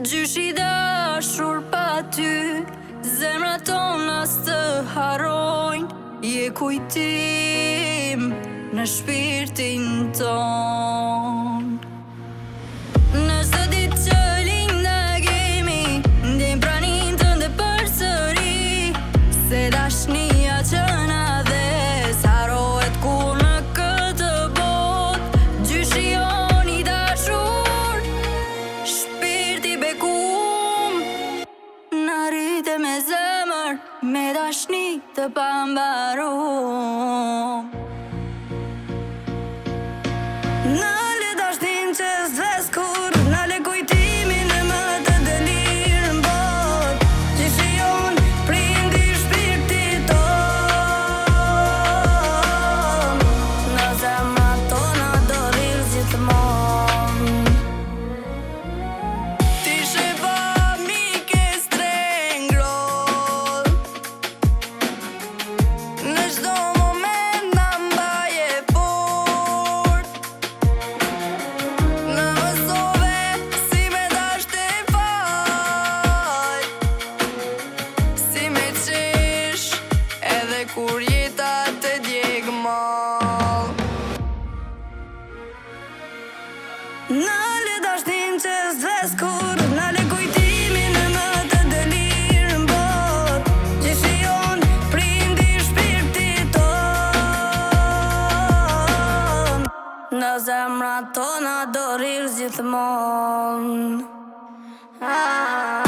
Gjysh i dashur pa ty Zemrat tona s'të harrojnë Je kujtim në shpirtin ton Në çdo ditë që lind agimi Ndjen praninë tënde përsëri Se dashnia që na dhe S'harrohet kurrë në këtë botë Gjyshi jon i dashur Shpirt i bekum Na rrite me zemër Me dashni të pambarum Na le dashnin që s'vdes kurrë Na le kujtimin e më të dëlirë në botë Gjyshi jon prindi shpirtit ton Në zemrat tona do rrish gjithmonë Ti ishe babë mik e strehë ngrohtë Në çdo moment na mbaje fort Na mësove si me dasht e fal Si me qesh edhe kur jeta të djeg mall Na le dashnin që s'vdes kurrë Na le kujtimin e më të dëlirë në botë Gjyshi jon prindi shpirtit ton Në zemrat tona do rrish gjithmonë Ah.